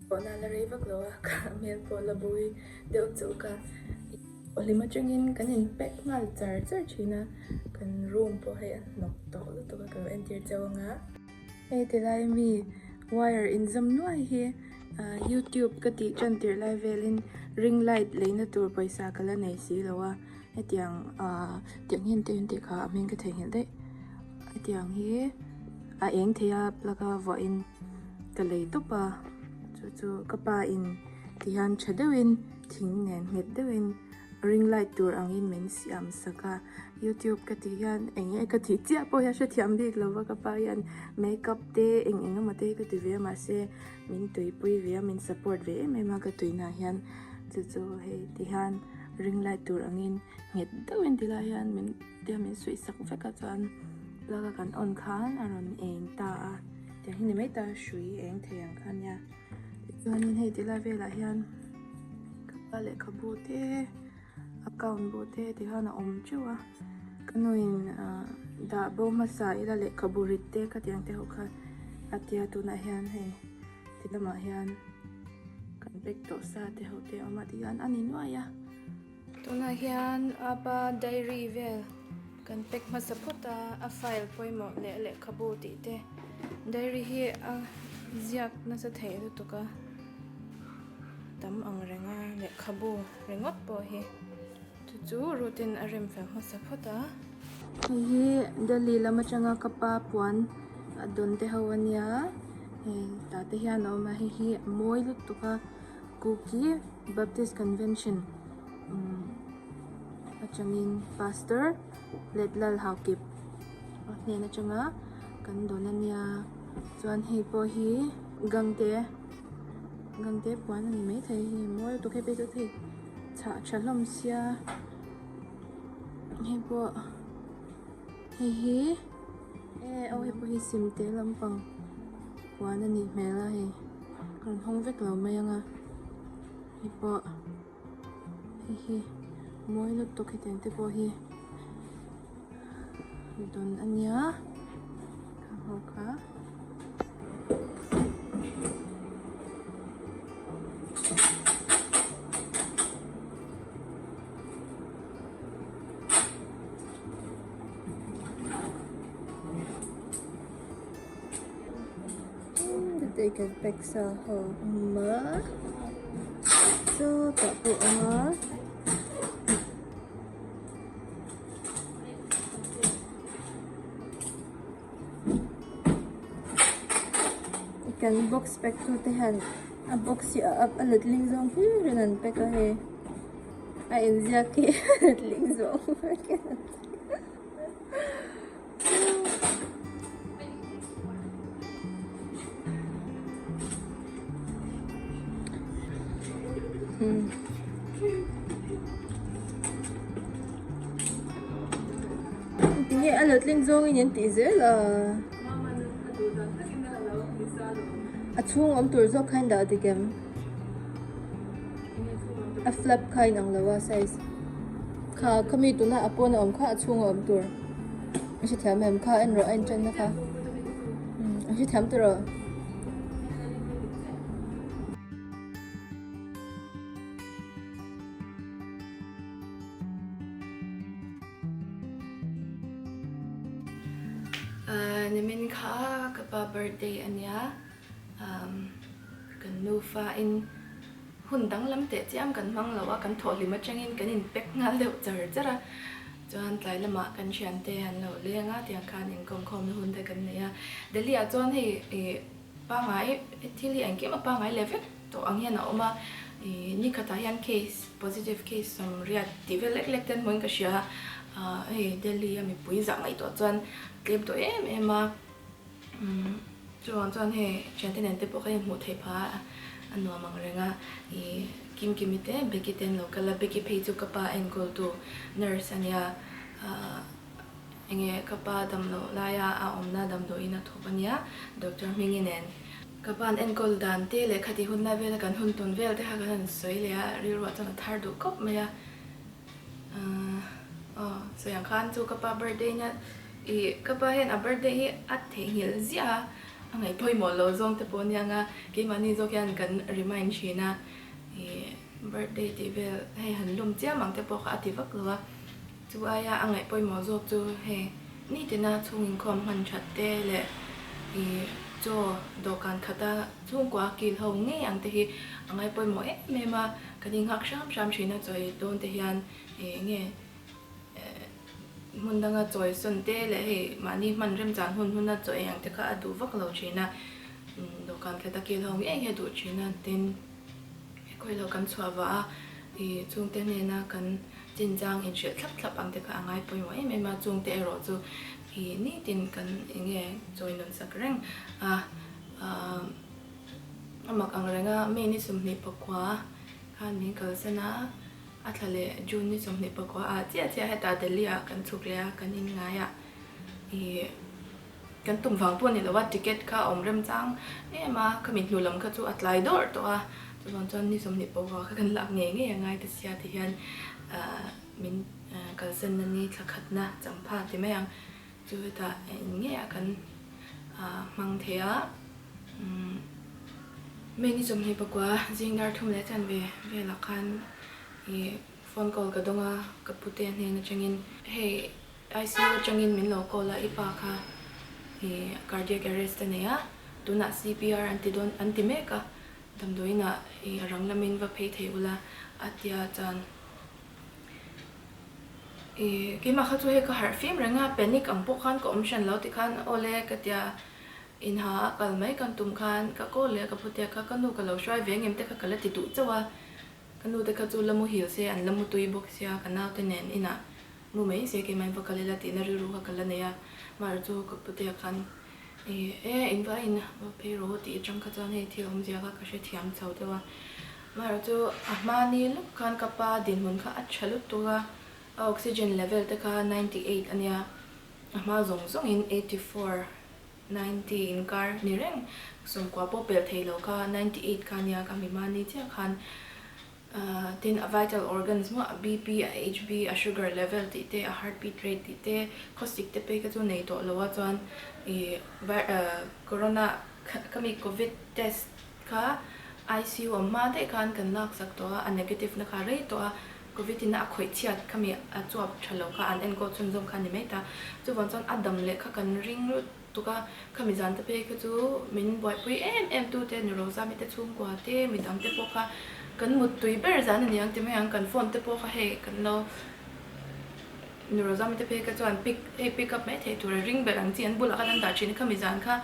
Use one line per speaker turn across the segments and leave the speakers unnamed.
Pawhna la rei vak lo a, ka hmel pawh la bawi deuh chu ka hlim atangin kan in pack nghal char char thin a, kan room pawh hei a hnawk tawh lutuk a ka lo entir cheu anga. Hei tilai mi wire inzawm nuai hi youtube ka tih tan tirh lai velin ring light leina tur pawisa ka la nei si lo a, hetiang ahh tiang hian te hian tih kha a hming ka theihnghilh daih hetiang hi a eng thei a plug a vuahin. Ka lei tawp a, chu chu ka pa in ti hian tha deuhin thing nen nghet deuhin ring light tur angin min siam sak a, youtube ka tih hian eng nge ka tih chiah pawh hian hrethiam bik lo va ka pa hian makeup te eng eng emaw te hi ka ti ve a mahse min tuipui ve a min support ve em em a ka tuina ah hian chu chu hei ti hian ring light tur angin nghet deuhin ti lai hian min tia min suih sak vek a chuan plug a kan on khan a rawn eng ta a. Tiang hi ni mai ta hrui eng thei ang kha nia tichuanin hei tilai velah hian ka pa lehkhabu te account bu te ti khan a awm teuh a ka nuin ah dah bo hmasa ila lehkhabu rit te khatiang te ho kha a tia tunah hian hei ti lamah hian kan pack tawh sa te ho te a awm a tihian a ni nuai a. Tunah hian apa diary vel kan pack hmasa phawt a, a file pawimawh leh lehkhabu tih te diary hi a ziak nasa theih lutuk a, tam ang reng a lehkhabu ringawt pawh hi chu chu routine a rem fel hmasa phawt a. Hei hi Delhi lam atanga ka pa puan a dawn te ho ania hei tah te hian a awm a hei hi a mawi lutuk a. Kuki Baptist Convention atangin Pastor Letlal Haokip a hnen atanga kan dawn a nia chuan hei pawh hi Gangte Gangte puan a ni maithei hei mawi lutuk hei phei chu thei chhah tha hlawm sia hei pawh hei hi e aw hei pawh hi simte lampang puan a nih hmel a hei. Ka rawn hawng vek lo mai ang a hei pawh hei hi mawi lutuk hetiang te pawh hi dawn a nia ka hmu kha. They can pack sa ho awm a sawtah pawh a awm a. Kan box pack tu te hian a box hi a up a letling zawng hlir in an pack a hei a inziak hi a letling zawng vek in an pack a. Tinge a letling zawngin an tih zel a. A chhung awm tur zawk kha in dah dik em? A flap kha in ang lo a size. Kha khami tuna a pawn a awm kha a chhung a awm tur. A hrethiam em kha en rawh a inṭanna kha. A hrethiam tawh rawh.
Nimin kha ka pa birthday a nia. Kan nufa in hun danglam teh chiam kan hmang lo a, kan thawhhlim atangin kan in pack nghal deuh char char a, chuan tlai lamah kan thiante an lo leng a, tiang khan inkawmkhawmna hun te kan nei a. Delhi ah chuan hei ih pangngai thil hi engkim a pangngai leh vek tawh ang hian a awm a, ih ni khatah hian case positive case sawmriat tih vel lek lek te an hmuin ka hria a, hei Delhi a mipui zah ngaihtuah chuan tlem tawh em em a. Chuvang chuan hei thiante nen te pawh kha inhmuh theih phah a, a nuam ang reng a. Ih Kimkimi te Becky te an lo kal a, Becky phei chu ka pa enkawltu nurse a nia. Ahh enge ka pa damloh laia a awmna damdawiin a thawk a nia, doctor Hmingi nen. Ka pa an enkawl dan te leh khati hun lai vela kan hun tawn vel te kha kan han sawi leh a, rilruah chuan a thar duh khawp mai a. Aw sawi ang khan chu ka pa birthday nia ih ka pa hian a birthday hi a theihnghilh ziah a.
A ngaih pawimawh lo zawng te pawh aniang a, keimahni zawk hian kan remind thin a, ih birthday tih vel hei han lawm chiam ang te pawh kha a ti vak lo a, chu aia a ngaih pawimawh zawk chu hei nitina chhung inkhawm hman that te leh ih chaw dawhkan khata chhungkua kil ho ngei ang te hi a ngai pawimawh em em a, kan inghak hram hram thin a chawi dawn te hian ih nge. Hmun danga chawi sawn te leh hei mahni hman remchan hun huna chaw ei ang te kha a duh vak lo thin a, dawhkan khat a kil ho ngei hi a duh thin a, tin khawi lo kan chhuah vah a, ih chungte hnena kan chinchang inhrilh thlap thlap ang te kha a ngai pawimawh em em a, chungte erawh chu ih nitin kan eng nge chawi nun sak reng a, a mak ang reng a, May ni 24 khan min kalsan a. A thla leh June ni 29 ah chiah chiah hetah Delhi ah kan chhuk leh a, kan in ngai a, ih kan tum vang pawh a ni lo a, ticket kha a awm remchang em a, khami hnu lam kha chu a tlai dawrh tawh a, chuvang chuan ni 24 kha kan lak ngei ngei a ngai ta sia ti hian ah min kalsan na ni thla khatna champha ti mai ang chu hetah in ngei ah kan ah hmang thei a, umm. May ni 29 zing dar thum leh chanve velah khan ih phone call ka dawng a, ka pute hnen atangin hei ICU atangin min lo call a, i pa kha ih cardiac arrest a nei a, tunah CPR an ti dawn an ti mek a, damdawiinah ih a rang lamin va phei thei ula a tia chuan ih keimah kha chu hei ka harh fim reng a, panic ang pawh khan ka awm hran lo tikhan awle ka tia. Inha a kal mai kan tum khan ka call leh ka phutia kha ka nu ka lo hruai ve ngem te kha ka la ti duh chauh a, ka nu te kha chu la muhil se an la mutui bawk sia ka nau te nen inah mu mai se keimah in va kal ila tihna rilru kha ka la nei a, mahre chu ka phutia khan ih e in va in va phei rawh u tih atang kha chuan hei thil awmzia kha ka hrethiam chho deuh a, mahre chu a hmani lawk khan ka pa dinhmun kha a tha lutuk a, a oxygen level te kha 98 ania a hma zawng zawngin 84. 90 inkar ni reng, 90 pawh pelh thei lo kha, 98 kha nia ka mi mahni chiah khan tin a vital organs maw a BP, a HB, a sugar level tih te, a heart beat rate tih te, khawsik te phei kha chu nei tawh lo a chuan ih corona ka mi covid test kha ICU awm hma daih khan kan laksak tawh a, a negative na kha rei tawh a, covid in a khawih chhiat kha mi a chuap tha lo kha an enkawl chhunzawm kha a ni mai ta. Chuvang chuan a dam leh kha kan ring lutuk a, khami zan te phei kha chu min buaipui em em tu te ni Rosa mite chhungkua te midang te pawh kha kan muttui ber zan a ni ang ti mai ang, kan phone te pawh kha hei kan lo ni Rosa mite phei kha chuan pick hei pick up mai theih tur a ring ber ang chi an bulah khan an dah thin a khami zan kha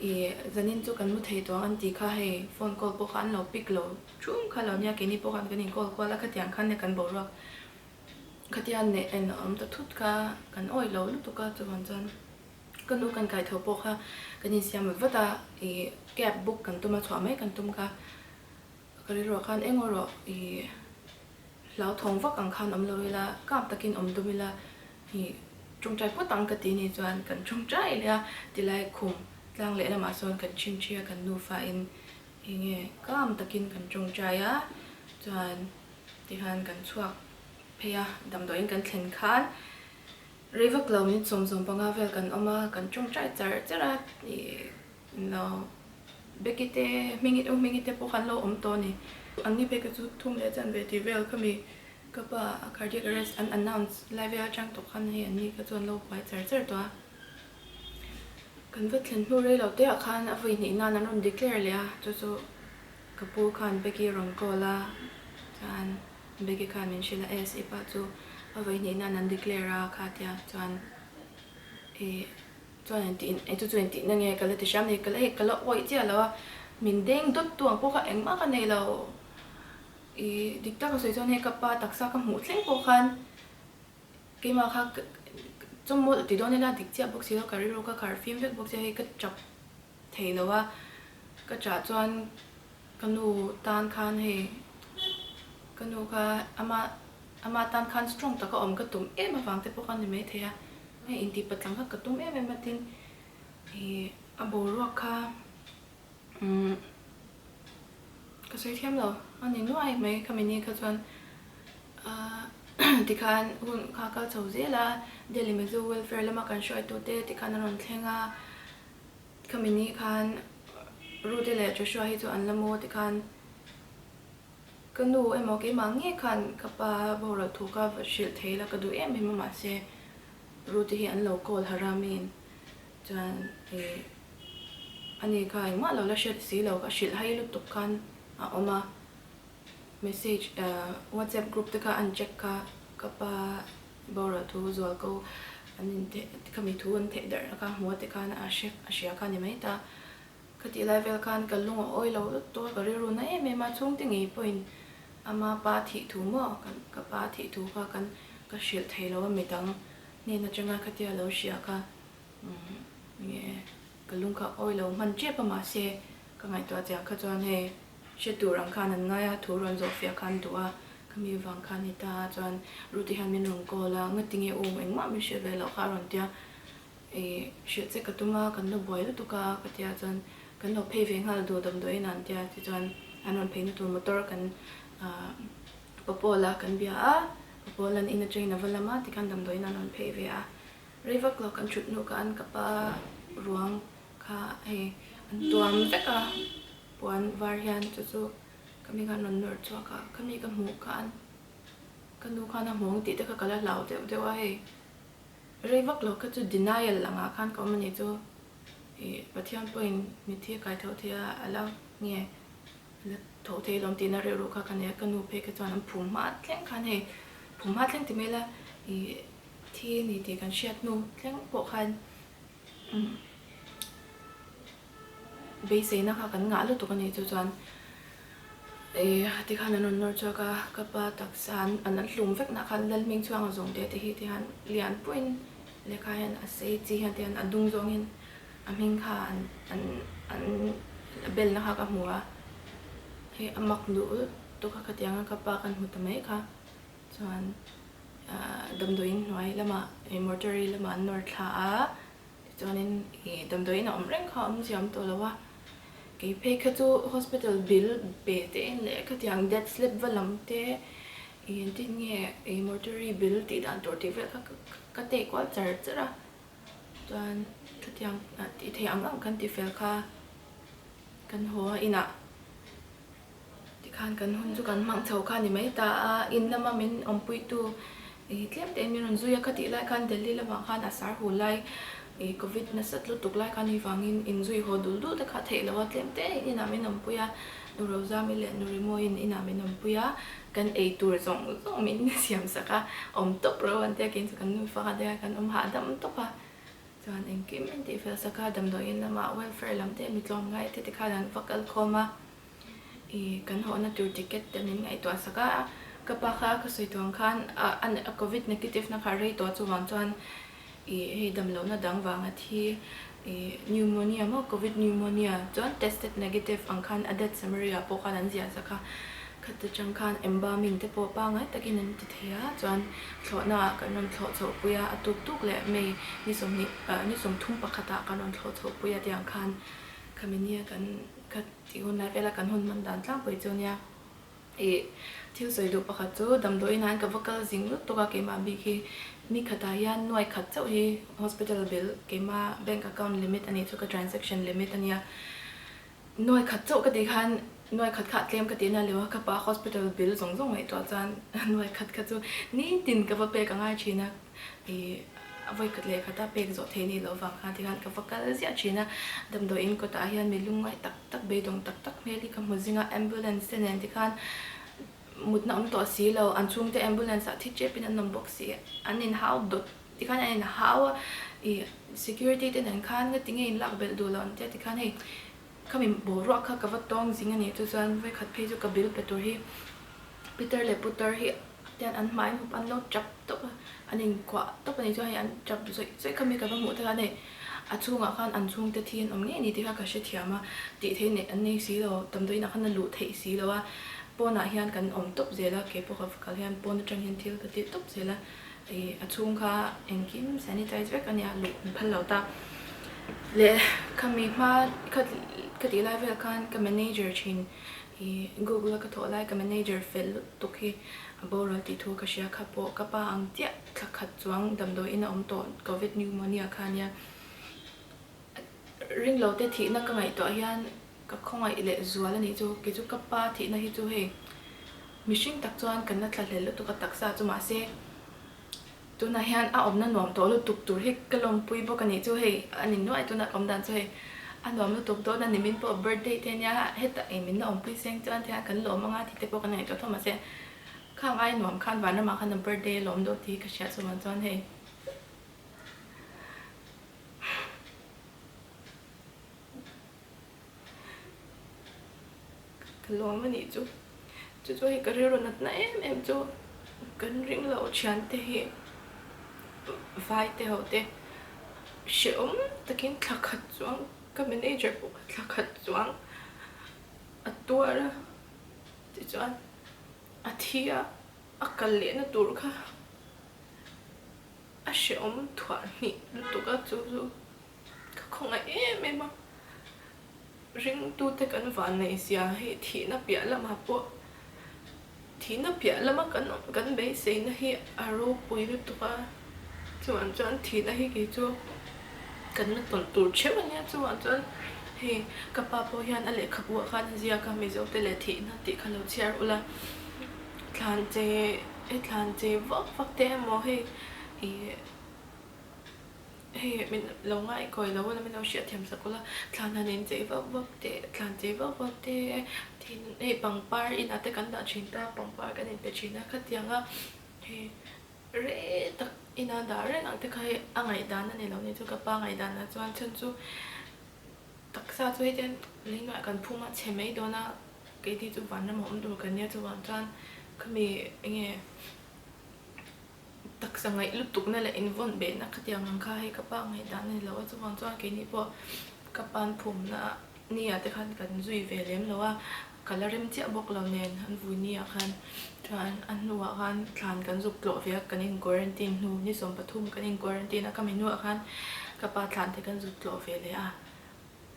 ih zanin chu kan mu thei tawh ang an tih kha hei phone call pawh kha an lo pick lo Thum kha lo nia keini pawh khan kan in call kual a khatiang khan nia kan boruak khatia neih en a awm ta thut kha kan awih lo lutuk a chuvang chuan ka nu kan kai tho pawh kha kan insiam vat vat a ih cab book kan tum a chhuah mai kan tum kha ka rilruah khan eng erawh ih hlauthawng vak ang khan awm lo ila kap takin awm tum ila ih tawngtai phawt ang ka ti ni chuan kan tawngtai leh a tilai khum tlang lehlamah sawn kan chhingchhi a kan nufa in. Enge calm takin kan tawngtai a, chuan tikhan kan chhuak phei a, damdawiin kan thlen khan rei vak lo minute 75 vel kan awm a, kan tawngtai char char a, ih lo Becky te Hmingi u Hmingi te pawh khan lo awm tawh a ni. An ni phei kha chu thum leh chanve tih vel khami ka pa cardiac arrest an announce lai vel atang tawh khan hei an ni kha chu an lo buai char char tawh a. Kan va thlen hnu rei lo te ah khan a vawi hnih nan an rawn declare leh a, chu chu ka pu khan Becky a rawn call a, chuan Becky khan min hrilh a S i pa chu a vawi hnih nan an declare a kha tia chuan ih chuan engtih eng chu chu engtih na nge ka la ti hram ni ka la hei ka la awih chiah lo a, min deng dawt tu ang pawh kha engmah ka nei lo ih dik tak a sawi chuan hei ka pa taksa ka hmuh thleng pawh khan. Keimah kha chawmawlh ti dawn ila dik chiah bawk si lo, ka rilru ka khar fim vek bawk sia hei ka tap thei lo a, ka tah chuan ka nu tan khan hei ka nu kha ama ama tan khan strong taka awm ka tum em avang te pawh kha ni maithei a, hei intih patlang kha ka tum em em a tin ih a boruak kha umm ka sawi thiam lo a ni nuai mai khami ni kha chuan. Tikhan hun kha kal chho zel a, Delhi Mizo Welfare lama kan hruaitute tikhan a rawn thleng a. Khami ni khan Ruth-i leh Joshua hi chu an la mu tikhan ka nu emaw keimah nge khan ka pa boral thu ka hrilh thei la ka duh em em a mahse Ruth-i hi an lo call harh a miin chuan ih ani kha engmah lo la hriat si lo ka hrilh hai lutuk khan a awm a message whatsapp group te kha an check kha ka pa Boral thu zual ko an in theh khami thu an theh darh kha hmu a ti khan a hre a hria kha ni mai ta. Ka tih lai vel khan ka lung a awi lo lut tawh a, ka rilru na em em a, chhungte ngei pawhin ama pa thih thu maw kan ka pa thih thu kha kan ka hrilh thei lo a midang hnen atanga khatia lo hria kha umm nge ka lung kha awi lo hman tep a mahse ka ngaihtuah chiah kha chuan hei Hre tur ang khan an ngai a, thu rawn zawh fiah khan duh a, ka mi vang khan ni ta a, chuan Ruth-i hian min rawn call a, ngati nge um engmah min hrilh ve loh kha a rawn tia, ih hrilh che ka tum a, kan lo buai lutuk a ka tia chuan kan lo phei ve nghal duh damdawiin an tia tichuan an rawn pheina tur motor kan ah Papawl a kan bia a, Papawl an in atangin a va lam a tikhan damdawiin an rawn phei ve a, rei vak lo kan thut hnu khan ka pa ruang kha hei an tuam vek a. Puan var hian chu chu ka mi khan rawn nawr chhuak a, ka mi ka hmuh khan ka nu khan a hmuang tih te kha ka la hlau deuh deuh a hei rei vak lo kha chu denial angah khan ka awm a ni chu ih Pathian pawhin mitthi a kai tho thei a a la nge a la tho thei lawm tihna rilru kha ka nei a ka nu phei kha chuan an phum hma thleng khan hei phum hma thleng ti mai ila ih thi a ni tih kan hriat hnu thleng pawh khan umm. Beiseina kha kan ngah lutuk a nih chu chuan ih tikhan an rawn nawr chhuak a, ka pa taksa an an hlum vek nah khan Lalhming chhuang a zawng te te hi tihian lian puiin lehkha hian a sei chi hian tihian a dung zawngin a hming kha an an an belna kha ka hmu a, hei a mak duh lutuk a khatianga ka pa kan hmu ta mai kha chuan ah damdawiin hnuai lamah ih mortuary lamah an nawr thla a. Tichuanin ih damdawiin a awm reng kha a awm ziam tawh lo a, kei phei kha chu hospital bill pe te in leh khatiang death slip va lam te ih engtin nge ih mortuary bill tih dan tur tih vel kha ka tei kual char char a, chuan khatiang tih theih ang ang kan ti fel kha kan haw a inah. Tikhan kan hun chu kan hmang chho kha ni mai ta a, in lama min awmpuitu ih tlem tein min rawn zui a, khatih lai khan Delhi lamah khan a sar hu lai ih covid nasat lutuk lai khan hei vangin inzui haw dul dul te kha theih loh a, tlem tein inah min awmpui a, Nu Rozami leh Nu Rimawiin inah min awmpui a, kan ei tur zawng zawng min siam sak a, awm tawp ro an tia kei chu kan nufa kha te kha kan awm hahdam tawp a. Chuan engkim min tihfel sak a, damdawiin lamah welfare lam te mi tlawmngai te tikhan an va kal khawm a. Ih kan hawhna tur ticket te min ngaihtuah sak a, ka pa kha ka sawi tuang khan a covid negative na kha a rei tawh chuvang chuan ih hei damlohna dang vanga thi ih pneumonia maw covid pneumonia chuan tested negative ang khan a death summary ah pawh khan an ziah sak a, khata tang khan embalming te pawh pangngai takin an ti thei a, chuan thlawhna ah kan rawn thlawh chhoh pui a, a tuk tuk leh May ni sawmhnih ni sawmthum pakhat ah kan rawn thlawh chhoh pui a tiang khan khami nia kan Ka tih hun lai vela kan hun hman dan tlangpui chu nia ih thil sawi duh pakhat chu damdawiin ah hian ka va kal zing lutuk a keimah bik hi ni khatah hian nuai khat chauh hi hospital bill keimah bank account limit a nih chu ka transaction limit a nia nuai khat chauh ka tih khan nuai khat kha a tlem ka tih na leh a ka pa hospital bill zawng zawng ngaihtuah chuan nuai khat kha chu nitin ka va pek a ngai thin a. Ih a vawi khat leh khat a pek zawh theih ni loh vang khan tikhan ka va kal ziah thin a, damdawiin kawtah hian mi lungngaih tak tak beidawng tak tak hmel hi ka hmu zing a, ambulance te nen tikhan mutna awm tawh si lo, an chhungte ambulance ah thi tep in an awm bawk si, an inhau dawt tikhan an inhau a, ih security te nen khan nga tinge in lak belh duh loh an tia tikhan hei khami boruak kha ka va tawng zing a nih chu chuan vawi khat phei chu ka bill pe tur hi Peter leh Putar hi tian an hmai hup an lo tap tawp a, an inkuah tawp a nih chuan hei an tap zawih zawih kha mi ka va hmuh thei a ni. A chhungah khan an chhungte thi an awm ngei a ni tih kha ka hrethiam a, tih theih neih an nei si lo, damdawiin ah khan a luh theih si lo a, pawnah hian kan awm tawp zel a, kei pawh ka va kal hian pawn atang hian thil ka ti tawp zel a, ih a chhung kha engkim sanitize vek a nia luh an phal lo ta. Leh khami hma kha ka tih lai vel khan ka manager thin I Google a ka thawh lai ka manager fel lutuk hi a boral tih thu ka hria kha pawh ka pa ang chiah thla khat chuang damdawiin a awm tawh covid pneumonia kha ania. Ringlo te thihna ka ngaihtuah hian ka khawngaih leh zual a nih chu. Kei chu ka pa thihna hi chu hei mihring tak chuan kan la thlahlel lutuk a taksa chu mahse tunah hian a awmna nuam tawh lutuk tur hi ka lawmpui bawk a nih chu hei a ni nuai tuna ka awm dan chu hei a nuam lutuk dawn a ni min pawh birthday te ania hetah eng min la awmpui seng chuan tihian kan lawm anga tih te pawh kan ngaihtuah tho mahse khang ai nuam khan vanramah khan a birthday a lawm dawn tih hi ka hria chuvang chuan hei. Ka lawm a nih chu. Chu chu hei ka rilru natna em em chu kan ring loh thian te hi vai te ho te hrehawm takin thla khat chuang ka manager pawh kha thla khat chuang a tuar a tichuan a thi a a kal lehna tur kha. A hrehawm thuah hnih lutuk a, chu chu ka khawngaih em em a. Ringtute kan vanneih zia hi thihna piah lamah pawh thihna piah lama kan kan beiseina hi a ropui lutuk a, chuvang chuan thihna hi kei chu kan la tawlh tur theuh a nia, chuvang chuan hei ka pa pawh hian a lehkhabu ah khan a ziak a Mizote leh thihna tih kha lo chhiar ula. Thlan che he thlan che vak vak te emaw hei ih hei min lo ngaihkawi lo ula min lo hriatthiam sak ula thlan han inchei vak vak te thlan chei vak vak te tin hei pangpar inah te kan dah thin ta pangpar kan inpe thin a khatianga hei rei tak ina dah reng ang te kha hei a ngaihdan a ni lo ni chu ka pa ngaihdanah chuan chhan chu. Taksa chu hei hian leinah kan phum a chhe mai dawn a, keini chu vanram a awm tur kan nia chuvang chuan khami enge taksa ngaih lutukna leh invawn behna khatiang ang kha hei ka pa ngaihdan a ni lo a, chuvang chuan keini pawh ka pan phumna ni ah te khan kan zui ve lem lo a, ka la rem chiah bawk lo nen an vui ni ah khan chuan a hnuah khan thlan kan zuk tlawh ve a, kan in quarantine hnu ni 13 kan in quarantine a, khami hnuah khan ka pa thlan te kan zuk tlawh ve leh a.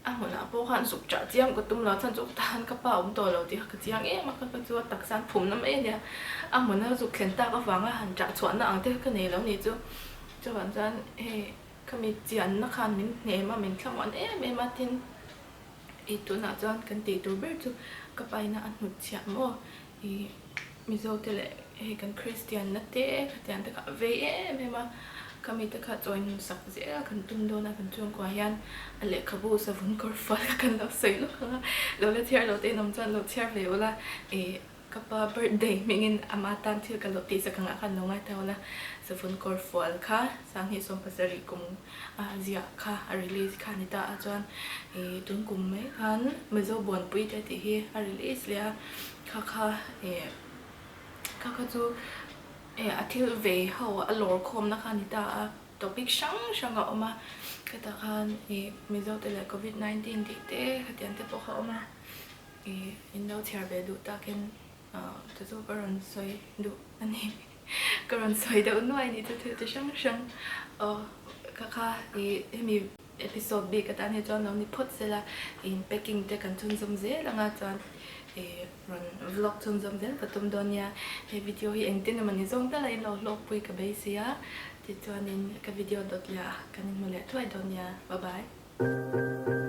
A hmunah pawh khan zuk chah chiang ka tum lo, a chhan chu ka tan ka pa awm tawh lo tih kha ka chiang em a, ka chu a taksa an phumna mai a nia. A hmuna zuk thlen tak avanga han chah chhuahna ang te kha ka nei lo ni chu. Chuvang chuan hei khami chianna khan min hnem a, min thlamuan em em a, tin i tunah chuan kan tih tur ber chu ka pa ina a hnut chhiah maw i Mizo te leh hei kan Kristian na te khatiang te kha a vei em em a, khami te kha chawi nun sak zel a kan tum dawn a kan chhungkua hian a lehkhabu savun kawr fual kha kan lo sawi lawk ang a, lo la chhiar lo te in awm chuan lo chhiar ve ula ih ka pa birthday hmingin ama tan thil ka lo tih sak angah khan lo ngai ta ula, savun kawr fual kha sanghnih 70 kum a ziah kha a release kha a ni ta a chuan ih tun kum mai khan Mizo Buanpui te tih hi a release leh a. Kha kha eh kha kha chu eh a thil vei ho a lawr khawmna kha a ni ta a, topic hrang hrang a awm a, khetah khan ih Mizo te leh covid 19 tih te khatiang te pawh kha a awm a, ih in lo chhiar ve duh takin ah chu chu ka rawn sawi duh a ni ka rawn sawi deuh nuai a ni chu thil chi hrang hrang aw kha kha ih hemi Episode bik atan hi chuan lo ni phawt sela in packing te kan chhunzawm zel anga chuan ih rawn vlog chhunzawm zel ka tum dawn nia. He video hi engtin emaw ni zawng tal a in lo hlawkpui ka beisei a, tichuanin ka video dawt leh ah kan inhmu leh thuai dawn nia. Bye bye.